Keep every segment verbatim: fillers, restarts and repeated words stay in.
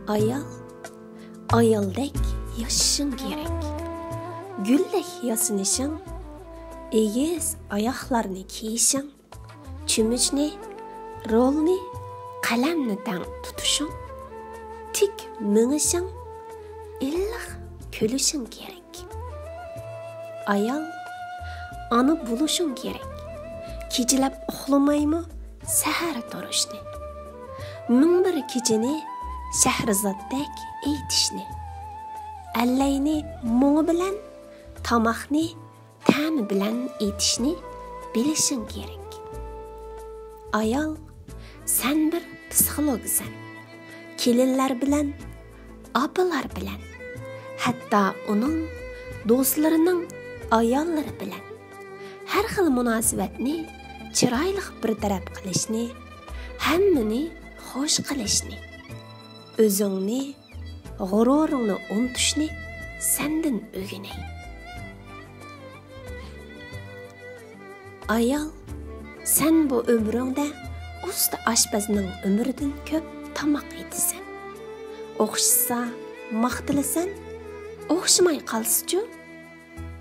ئايال، ئايالدەك ياشىشىڭ كېرەك. گۈلدەك ياسىنىشىڭ، ئېگىز ئاياغلارنى كىيىشىڭ، چۆمۈچنى، رولنى، قەلەمنى تەڭ تۇتۇشۇڭ، تىك مېڭىشىڭ، ئىللىق كۈلۈشۈڭ كېرەك. ئايال، ئانا بولۇشۇڭ كېرەك. كېچىلەپ ئۇخلىمايمۇ سەھەر تۇرۇشنى، مىڭ بىر كېچىنى شەھرىزاتتەك ئېيتىشنى، ئەللەينى مۇڭى بىلەن، تاماقنى تەمى بىلەن ئېيتىشنى بىلىشىڭ كېرەك. ئايال، سەن بىر پسىخولوگسەن. كېلىنلەر بىلەن، ئاپىلار بىلەن، ھەتتا ئۇنىڭ دوستلىرىنىڭ ئاياللىرى بىلەن ھەر خىل مۇناسىۋەتنى چىرايلىق بىر تەرەپ قىلىشنى، ھەممىنى خوش قىلىشنى، ئۆزۈڭنى، غۇرۇرۇڭنى ئۇنتۇشنى سەندىن ئۆگىنەي. ئايال، سەن بۇ ئۆمرۈڭدە ئۇستا ئاشپەزنىڭ ئۆمرىدىن كۆپ تاماق ئېتىسەن. ئوخشىسا ماختىلىسەن، ئوخشىماي قالسىچۇ،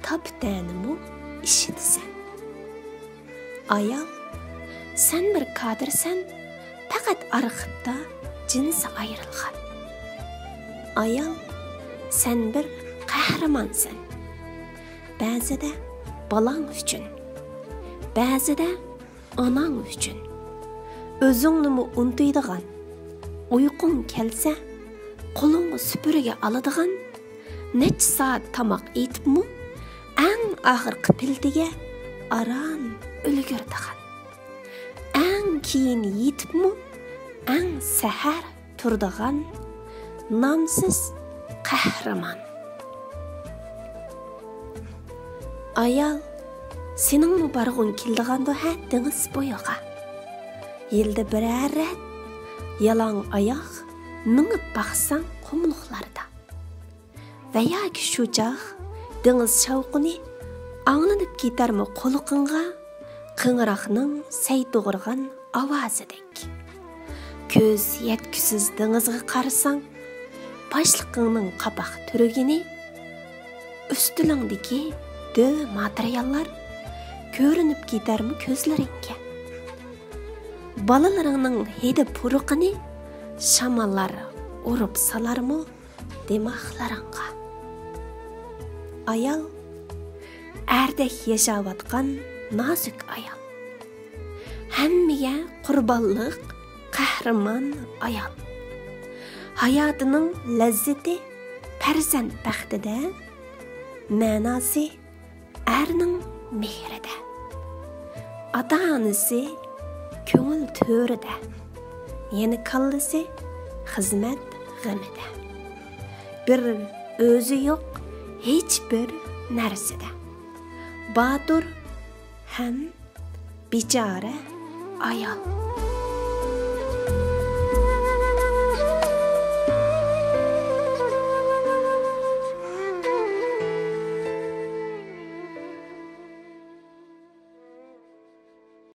تاپا-تەنىمۇ ئىشلىتىسەن. ئايال، سەن بىر كادىرسەن، پەقەت ئارخىپتا جىنسى ئايرىلغان. ئايال، سەن بىر قەھرىمانسەن. بەزىدە بالاڭ ئۈچۈن، بەزىدە ئاناڭ ئۈچۈن. ئۆزۈڭنىمۇ ئۇنتۇيدىغان، ئۇيقۇڭ كەلسە قولۇڭغا سۈپۈرگە ئالىدىغان، نەچچە سائەت تاماق ئېتىپمۇ ئەڭ ئاخىرقى پىلتىگە ئاران ئۈلگۈرىدىغان، ئەڭ كېيىن يېتىپمۇ ئەڭ سەھەر تۇرىدىغان نامسىز قەھرىمان. ئايال، سېنىڭمۇ بارغۇڭ كېلىدىغاندۇ ھە دېڭىز بويىغا؟ يىلدا بىرەر رەت يالاڭ ئاياغ مېڭىپ باقساڭ قۇملۇقلاردا. ۋە ياكى شۇ چاغ دېڭىز شاۋقۇنى ئاڭلىنىپ كېتەرمۇ قۇلىقىڭغا، قىڭراقنىڭ سەي توغرىغان ئاۋازىدەك. كۆز يەتكۈسىز دېڭىزغا قارىساڭ، باشلىقىڭنىڭ قاپاق تۈرگىنى، ئۈستىلىڭدىكى دۆۋە ماتېرىياللار كۆرۈنۈپ كېتەرمۇ كۆزلىرىڭگە؟ بالىلىرىڭنىڭ ھىدى پۇرىقىنى شاماللار ئۇرۇپ سالارمۇ دىماغلىرىڭغا؟ ئايال، ئەردەك ياشاۋاتقان نازۇك ئايال. ھەممىگە قۇربانلىق قەھرىمان ئايال. ھاياتىنىڭ لەززىتى پەرزەنت بەختىدە، مەناسى ئەرنىڭ مېھرىدە. ئاتا-ئانىسى كۆڭۈل تۆرىدە، يەنە كاللىسى خىزمەت غېمىدە. بىر ئۆزى يوق ھېچ بىر نەرسىدە. باتۇر ھەم بىچارە ئايال.